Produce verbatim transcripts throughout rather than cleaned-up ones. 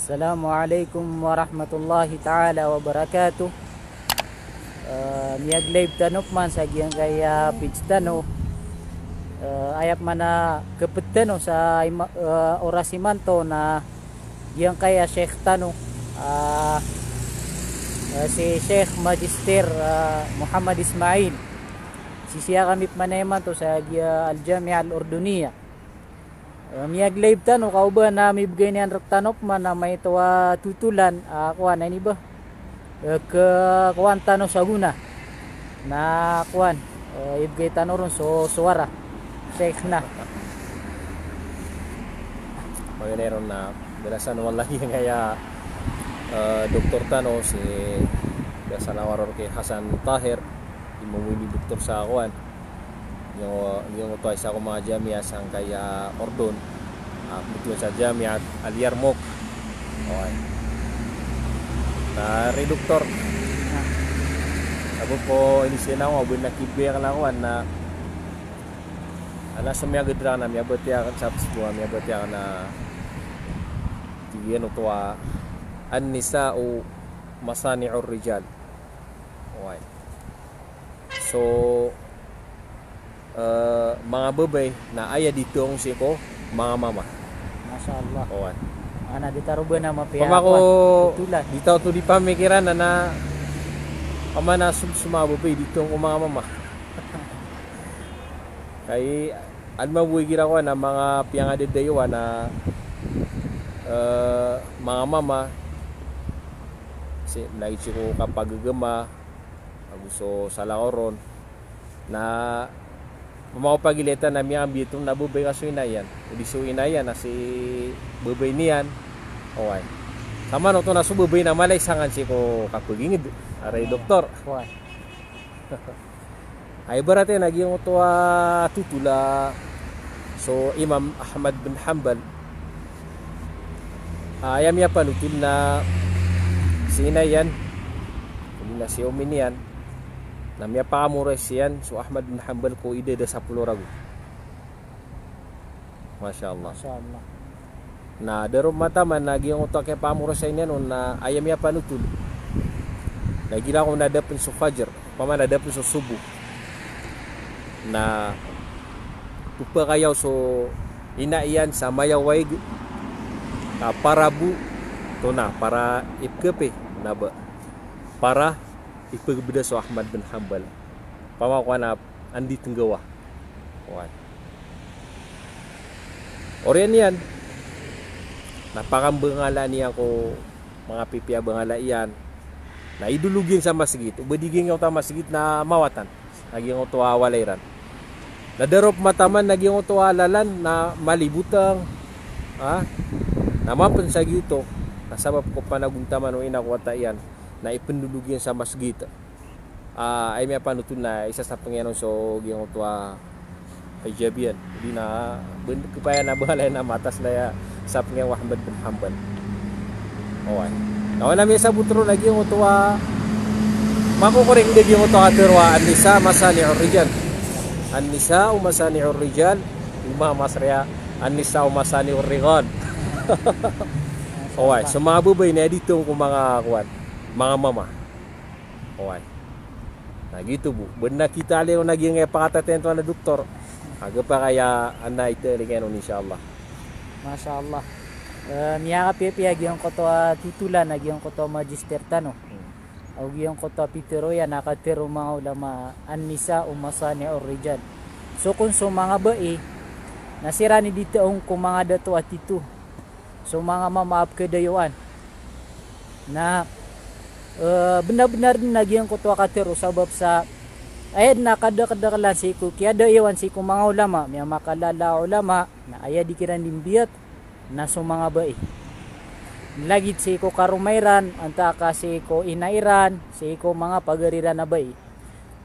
Assalamu alaikum warahmatullahi ta'ala wabarakatuh. Eh, miyag-live tano pman sa giyangkaya page tano. Eh, aya pman a kaped tano sa ima-, eh, oras imanto na giyangkaya Sheikh tano, ah, eh, si Sheikh Magister, ah, Muhammad Ismail. Sisii kami pman imanto sa giya Al-Jami'ah Al-Urduniyah. Eh, miyag-live tano, ka o ba na mibgay niyan rektano pman a maito a tutulan, ah, kowan, aya ini ba? Eh, ke-, kowan tano sa gona. Na kowan, eh, ibgay tano ron so suwara. Sheikh na. Paganay ron na balasan, wallahi, ngaya, eh, doktor tano si, balasan a waror ki Hasan Tahir, di mambo ini doktor sa kowan. Giyoto, giyoto a isa ko manga jami'ah sangkaya Urdun. Ah, kebetulan sa Jami'at Al-Yarmouk. Okay. Na ri doktor. Sabap ko ini siya na ako, abin na kibaya ka na ako, na, ana sa miyagedra na, miyabati aken sa Facebook, miyabati aken na, tig iyan oto a, "An-nisa'u masani'ur rijal." Okay. So, eh, manga babay na aya di tong sii ko manga mama. Masha Allah. Oway. Ana di taro ba na mapiya. Pama ko, tutulan. Di taw to di pamikiran na, na, pama na sum-, so manga babay di tong ko manga mama. Kay, ano, maboy igira ko na manga piyangadadayowan na, eh, manga mama, si, lagid sii ko kapagegema, ago so salakaw ron. Na, pama ko pagilaya na miyambiya oto na babay ka so ina iyan. O di so ina iyan na si babay niyan. Oway. Samanoto na so babay na mala i sangan sii ko kapaginged. Aray doktor. Oway. Ay, ibarat iyan a giyoto a totol a so Imam Ahmad bin Hanbal. Ah, aya miyapanotol na si ina iyan, odi na si omi niyan, na miyapakamoras iyan so Ahmad bin Hanbal ko idad a sapolo ragon. Masha Allah. Masha Allah. Na darop mataman na giyoto a kiyapakamoras iyan on na aya miyapanotol. Na igira ko na da pen so fajr, pama na da pen so sobo. Na pepakayaw so ina iyan sa mayawaig, ka para bo, to na, para ipkape, na ba, para ipkebeda so Ahmad bin Hanbal. Pama ko na andi tenggawa. Wan. Oriyan iyan, na pakambengalaan iyan ko manga pipiya bengala iyan. Na idolog iyan sa masgit, o ba di giyoto a masgit na mawatan. Na giyoto a walay ran. Na darop mataman na giyoto a lalan na malibotang. Ha? Na mapen sa giyoto. Na sabap ko panagontaman o ina ko wata iyan. Na ipendolog iyan sa masgit. Ah, aya miyapanotol na isasapeng iyan on so giyoto a hijab iyan. Di na, ben-, kepaya na bengala iyan a matas na aya sapeng iyan o Ahmad bin Hanbal. Oway. Na aya miyasabot ron na giyoto a, makokoring di giyoto a katero a an-nisa masani'ur rijal. An-nisa'u masani'ur rijal. Ima masriya, an-nisa'u masani'ur rigal. Oway, so manga babay na di tong ko manga kowan, manga mama. Oway. Na giyoto bo. Ben na kita ali o na giyangkaya pakataten to ana doktor. Aga pa kaya ana ita ali keno, insha Allah. Masha Allah. Eh, miyakapiyapiya giyangkoto a totolan a giyangkoto a magister tano. Hmm. Ago giyangkoto a pitero iyan a katero o manga ulama, an-nisa'u masani'ur rijal. So kon so manga bai, na siran i di taong ko manga dato a tito. So manga mama a pekadayoan. Na, eh, benar-benar den a giyangkoto a katero sabap sa aya den a kadakedakelan sii ko kiyadayoan sii ko manga ulama, miyamakalala a ulama, na aya di kiran di mbiyat, na so manga bai. Lagid sii ko karoma iran, antaa ka sii ko ina iran, sii ko manga pagari ran a bai.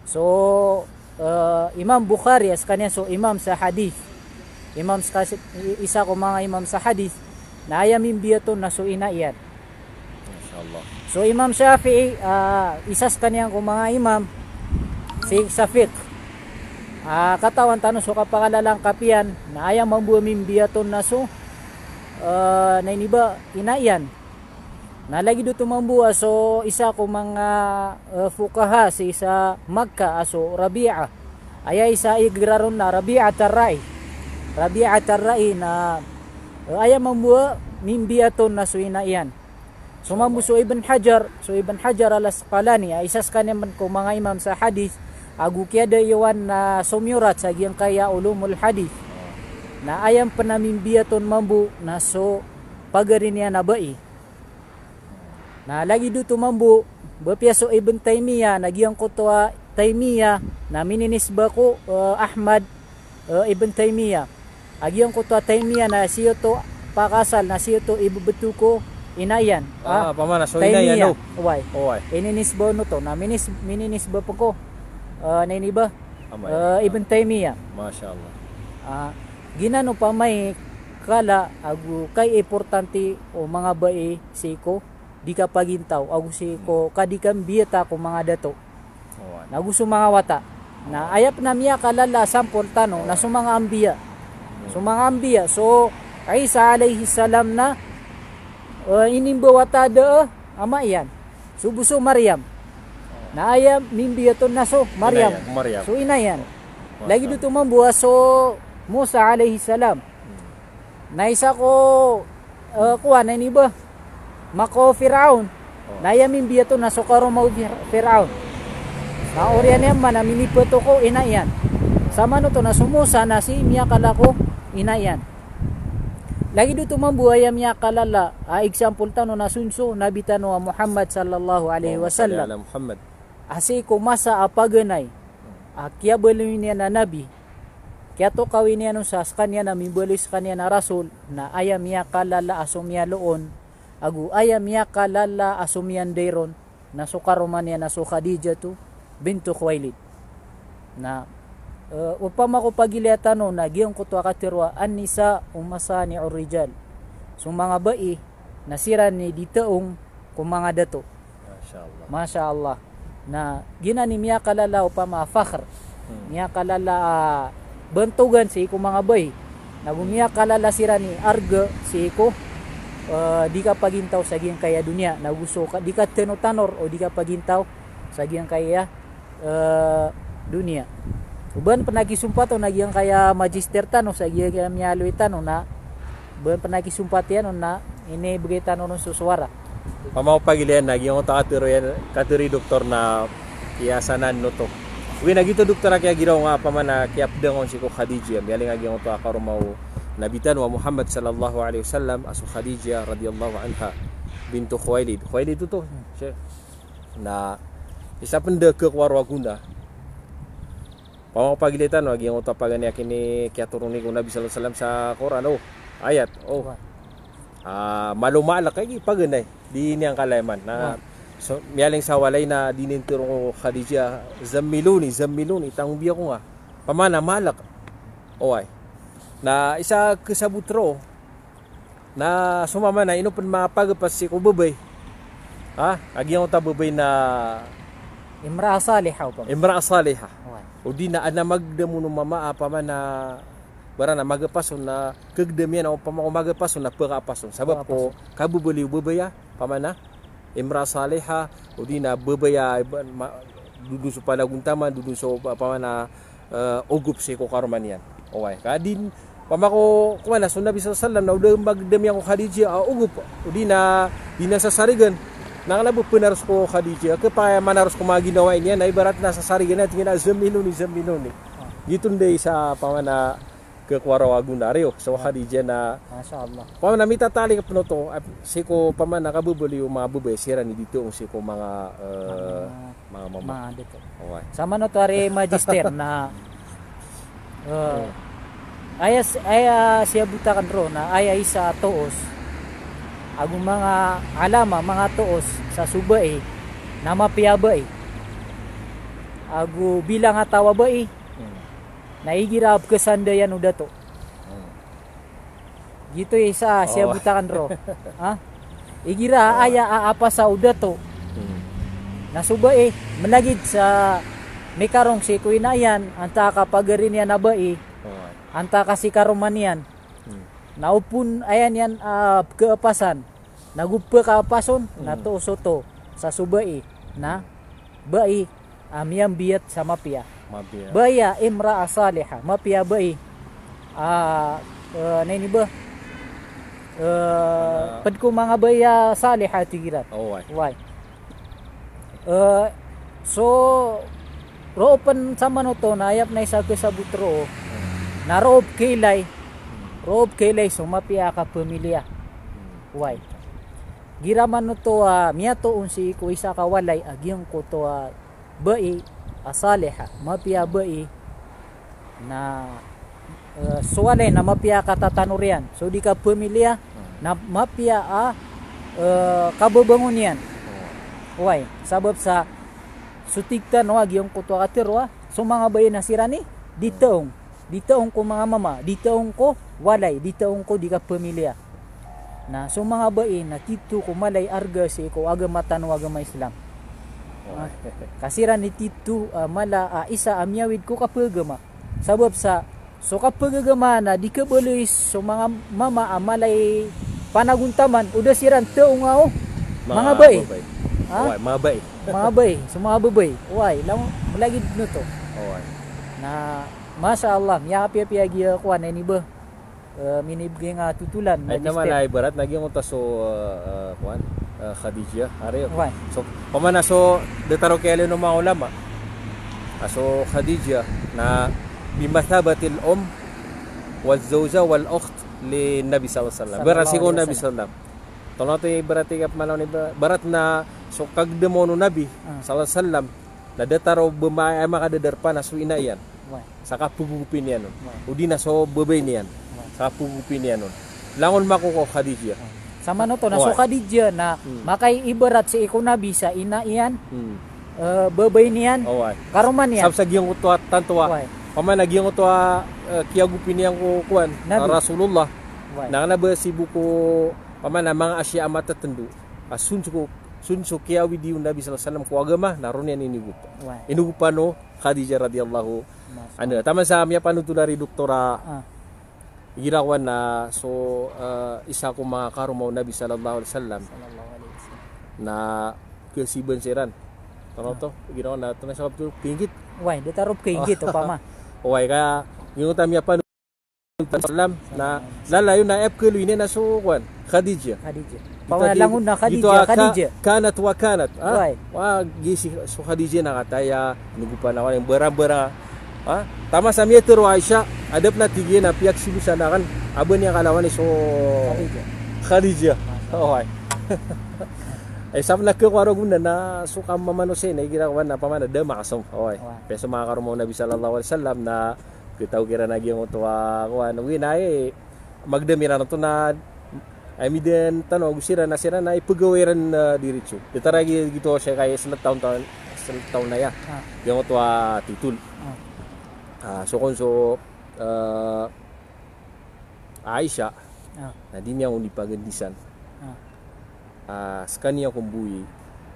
So, eh, Imam Bukhari, a sekaniyan so imam sa hadith. Imam seka-, i-, isa ko manga imam sa hadith. Na aya mimbiyat on na so ina iyan. Masha Allah. So Imam Shafi'i, ah, isa sekaniyan ko manga imam, fiqh sa fiqh. Ah, katawan tano so kapakalalan kapiyan, na aya mambo a mimbiyat on na so, eh, na ini ba, ina iyan. Na lagid oto mambo a so isa ko manga, eh, fuqaha sii sa Makkah a so Rabi'ah. Aya isa igira ron na Rabi'at ar-Ra'i. Rabi'at ar-Ra'i na, eh, aya mambo a mimbiyat on na so ina iyan. So mambo so Ibn Hajar, so Ibn Hajar al-Asqalani, a isa skaniyan man ko manga imam sa hadith, ago kiyadaiwan na somiyorat sa giyangkaya ulumul hadith. Na aya pn a mimbiyat on mambo na so pagari niyan a bai. Na lagid oto mambo, ba piya so Ibn Taymiyyah, na giyangkoto a Taymiyyah, na mininisba ko, eh, Ahmad, eh, Ibn Taymiyyah. A giyangkoto a Taymiyyah na sii oto pakaasal, na sii oto ibebetho ko ina iyan. Ah, pamana so ina iyan, Taymiyyah, no? Oway. Oway. Ininisba on oto, na minis-, mininisba pn ko, eh, na ini ba? Amay. Eh, Ibn Taymiyyah. Masha Allah. Ah, giyanan opama i kala ago kay importante o manga bai sii ko di kapagintaw, ago sii ko ka di kambiyata ko manga dato. Oway. Na go so manga wata. Na aya pn a miyakalala a sampol tano na so manga anbiya. So manga anbiya, so Isa alayhis salam na, eh, inimbawata da, eh, ama iyan. So bo so Maryam. Na aya mimbiyat on na so Maryam. Ina iyan, Maryam. So ina iyan. Masha Allah. Lagid oto mambo a so Musa alayhis salam. Hmm. Na isa ko, eh, kowan, na ini ba? Mako Firaun. Oh. Na aya mimbiyat on na so karoma o Fir-, Firaun. Na oriyan iyan man a minipeto ko ina iyan. Samanoto na so Musa na sii miyakala ko ina iyan. Lagid oto mambo aya miyakalala a example tano na so, so Nabi tano a Muhammad sallallahu alayhi wasallam. Allahumma salli ala Muhammad. A sii ko masa a paganay a kiyabaloy niyan a nabi, kiyatokawi niyan on sa skaniyan a mimbaloy skaniyan a rasul, na aya miyakalala a somiyalo on, ago aya miyakalala a somiyanday ron, na so karoma niyan a so Khadijatu bintu Khuwailid. Na, eh, opama ko pagilaya tano na giyangkoto a katharo a an-nisa'u masani'ur rijal. So manga bai na siran i ditaong ko manga dato. Masha Allah. Masha Allah. Na giyanan i miyakalala opama a fakhr. Hmm. Miyakalala a bantogan sii ko manga bai. Na go miyakalala siran i arga sii ko, eh, di kapagintaw sa giyangkaya doniya. Na go so ka-, di katanotanor o di kapagintaw sa giyangkaya, eh, doniya. O ba pn a kisompat on a giyangkaya magister tano sa giyangkaya miyaaloy tano na ba pn a kisompat iyan on na inibgay tano ron so sowara. Opama ko pagilaya na giyangkoto a katharo iyan, katharo i doktor na kiyasanan oto. Ogaid na giyoto doktor a kiyagiraw nga opama na kiyapdang on sii ko Khadijah. Miyaaloy nga giyangkoto a karoma o Nabi tano a Muhammad sallallahu alayhi wasallam a so Khadijah radiyallahu anha bintu Khuwailid. Khuwailid oto. Sir. Na isa pn da khakowa roo a gona. Opama ko pagilaya tano a giyangkoto a paganay a kini-, kiyatoron ko Nabi sallallahu alayhi wasallam sa Qur'an, o ayat, o. Wa. Ah, malo maalk a giya paganay, di niyan kalayaman. Na, wa, so, miyaaloy sa walay na di niyan tharoon ko Khadijah, "Zammiluni, zammiluni, tangombi ako nga." Opama na maalk. Oway. Na isa kasabot roo, na so mama na ino pn mapagapas sii ko babay. Ha? A giyangkoto a babay na imra'a salihah opama. Imra'a salihah. Oway. O di na adn a magdam on o mama a opama na, bara na magapas on na kagdam iyan a opama ko magapas on na pagaapas on. Sabap ko kababaloy o babay a opama na imra'a salihah, o di na babay a iba-, ma-, dodon so panagontaman, dodon so opama na eh, ogop sii ko karoma niyan. Oway. Ka di, opama ko, kowan na so Nabi sallallahu alayhi wasallam na o da magdam iyan ko Khadijah, ah, ogop. O di na, di na sasarigan. Na kna ba pnaros ko Khadijah, khapakay a manaros ko manga ginawai niyan, na ibarat na sasarigan na, tig iyan a, "Zammiluni, zammiluni." Giyoto dn isa opama na khakowa roo a gona, riyo, so Khadijah na. Masha Allah. Opama na mitatalik pn oto, ah, sii ko opama na kababaloy o manga babay, siran i ditaong sii ko manga, eh, manga Manga mama. Manga dato. Oway. Samanoto ari magister na, eh, aya s-, aya siyabot akn roo na aya isa a toos ago manga alama, manga toos sa so bai na mapiya a bai. Ago bilang a taw a bai. Hmm. Na igira a pkhasandayan o dato. Hmm. Giyoto i isa a siyabot akn roo. Ha? Igira a aya a apasa o dato. Hmm. Na so bai, mlagid sa mikarong sii ko ina iyan, antaa ka pagari niyan a bai, antaa ka sii karoma niyan. Hmm. Na opama aya niyan, ah, pkhaapasan. na go pkhapason, na Hmm. to so to sa so bai, na bai a miyambiyat sa mapiya. Mapiya. Bai a imra'a salihah, mapiya a bai a, eh, na ini ba? Eh, Ah. ped ko manga bai a salihah tig iran. Oh, why? Why? Eh, so, roo pen samanoto na aya pen a isa a kasabot roo, Hmm. na roo pkhailay, Hmm. roo pkhailay so mapiya a kapamiliya. Hmm. Why? Igira man oto a miyatoon sii ko isa ka walay a giyangkoto a bai a salihah, mapiya a bai, na, eh, so walay na mapiya a katatano iyan, so di kapamiliya, Hmm. na mapiya a, eh, kababangon iyan. Oh. Why? Sabap sa so tig tano a giyangkoto a katharo a, so manga bai na siran i di Hmm. taong. Di taong ko manga mama, di taong ko walay, di taong ko di kapamiliya. Na so manga bai na tito ko mala i arga sii ko agama tano a agama Islam. Wah. Ah, ka siran i tito, ah, mala, ah, isa a miyawid ko kapagagama. Sabap sa so kapagagama na di kabaloy so manga mama a mala i panagontaman o da siran taong a o manga bai. Manga babai. Ha? Wah, manga bai. Manga bai, so manga babai. Wah, langon, malagid oto. Wah. Na Masha Allah, miyakapiyapiya giya kowan, ini ba, eh, minibgay nga tutulan, Ay, na magister. Ibarat na giyangkoto a so, eh, eh, kowan, eh, Khadijah, ari. Why? So, pamana so, detaro kiyalin o manga ulama. A so Khadijah na bimathabatil um wal zawja wal ukht li Nabi sallallahu alaihi wasallam. Sallallahu alaihi wasallam. Ibarat sii ko Nabi sallallahu alaihi wasallam. Tolong tu ibarat iga pamana ini ba-, ibarat na so kagdam o Nabi Ah. sallallahu alaihi wasallam na detaro bema-, eh, makadadarpa na so ina iyan. Why? Sa kapagogopi niyan on. Why? O di na so babai niyan. Why? Sa kapagogopi niyan on. Langon mako ko Khadijah. Why? Samanoto na so Why? Khadijah na Hmm. makaibarat sii ko Nabi sa ina iyan, Hmm. eh, babai niyan, Oh, why? karoma niyan. Sabap sa giyangkoto a tanto a. Why? Pamana giyangkoto a, eh, kiyagopi niyan ko kowan, Nabi. Rasulullah. Why? Na kena ba sii bo ko pamana manga asya a matatendo. A son so, son so kiyawidi o Nabi sallallahu alaihi wasallam ko agama, na roo niyan inigopa. Why? Inigopa o Khadijah radhiyallahu Masha anha. Allah. Taman sa miyapanothol ari doktor a Ah. igira kowan na so, eh, isa ko manga karoma o Nabi sallallahu alaihi wasallam. Sallallahu alaihi wasallam. Na kesiban siran. Tano Ah. to, igira kowan na tano sa kapto pingit. Why? Detaro pingit, opama. Why, ka, giyangkoto a miyapanothol sallam, na lalayon na epkelo ini na so kowan, Khadijah. Khadijah. Gito Pamana di-, langon na Khadijah, gito a ka-, Khadijah. Kanat wa kanat, ah? Why? Wa, gisi so Khadijah na kataya, inigopa na kowan, barang-barang, ah? Taman sa miyatero o Aisha, adap na tig iyan a piyakasibosan aken, aben iyan kalawan i so Khadijah. Khadijah. Masha Allah. Oh, why? Eh, sabap na kekowaro gona na so kamamanosay na igira kowan na pamana da makasong. Oh, why? Why? Peso manga karoma o Nabi sallallahu alaihi wasallam na Ketaw kiran a giyangkoto a kowan, wi na i, magdam iran oto na, ay, midan tano ago siran na siran na ipagawa iran, ah, diritso. Detaro a gi-, gito siya kay seletaw taon, seletaw na iya. Ah. Giyangkoto a titol. Ah. Ah, so kon so, ah, Aisha, Ah. na di niyan on di pagandisan. Ah. Ah, sekaniyan ko mboyi.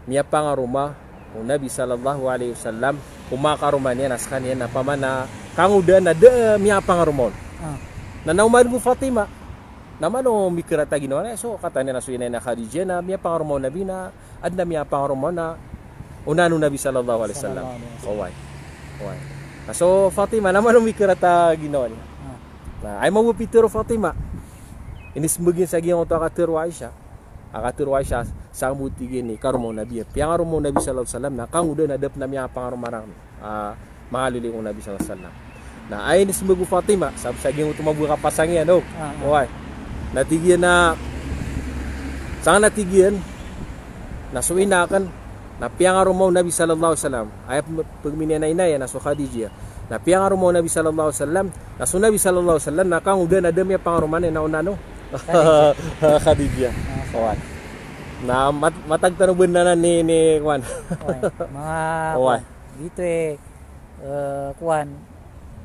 Miyapangaroma o Nabi sallallahu alaihi wasallam ko manga karoma niyan a sekaniyan na pamana kangoda na da, eh, miyapangaroma on. Ah. Na, na oman ko Fatima. Na mano mikerata ginawa na, so, kataya na so ina iyan a Khadijah na miyapangaroma o Nabi na, aden a miyapangaroma na, onan o Nabi sallallahu alaihi wasallam. Sallallahu alaihi wasallam. Oway. Oway. Na so Fatima, na mano mikerata ginawa niyan. Ah. Na, ay mawapitero Fatima. Inisembag iyan sa giyangkoto a katero o Aisha. A katero o Aisha, sa mbo tig iyan i karoma o Nabi. Piyangaroma o Nabi sallallahu alaihi wasallam, na kangoda na da pen a miyapangaroma ran, ah, manga lolinggo o Nabi sallallahu alaihi wasallam. Na aya inisembag o Fatima, sabap sa giyangkoto mabaya a kapasang iyan, o. Ah, ah. Oway. Na tig iyan na, sangkanan a tig iyan, na so ina aken, na piyangaroma o Nabi sallallahu alaihi wasallam. Aya peg-, pegminian a ina iyan na so Khadijah. Na piyangaroma o Nabi sallallahu alaihi wasallam. Na so Nabi sallallahu alaihi wasallam na kangoda na da miyapangaroma niyan na onan o Khadijah. Khadijah. Ah, oway. Na mat-, matag tano ben anan ini, ini, kowan. Oway. Manga, oway, kowan. Gito i, eh, kowan.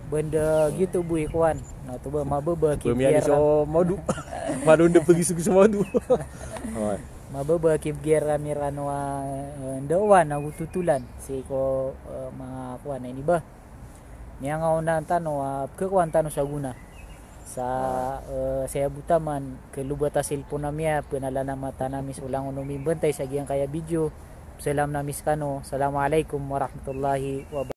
Benda gito bo i kowan. Na oto ba mababa a kibgay iran. Bemiyan so mawdu. Mano nda pegisog so mawdu. Oway. Mababa a kibgay iran iran a, eh, ndaowan ago totolan sii ko, eh, manga kowan ini ba. Miyangaoona tano a, ah, pekakowan tano sa gona. Sa, eh, saya bo taman, kalobat a cellphone ami a, pnalanamat ami so langon o mimbantay sa giyangkaya video. Salam ami skano. Assalamualaikum warahmatullahi wabarakatuh.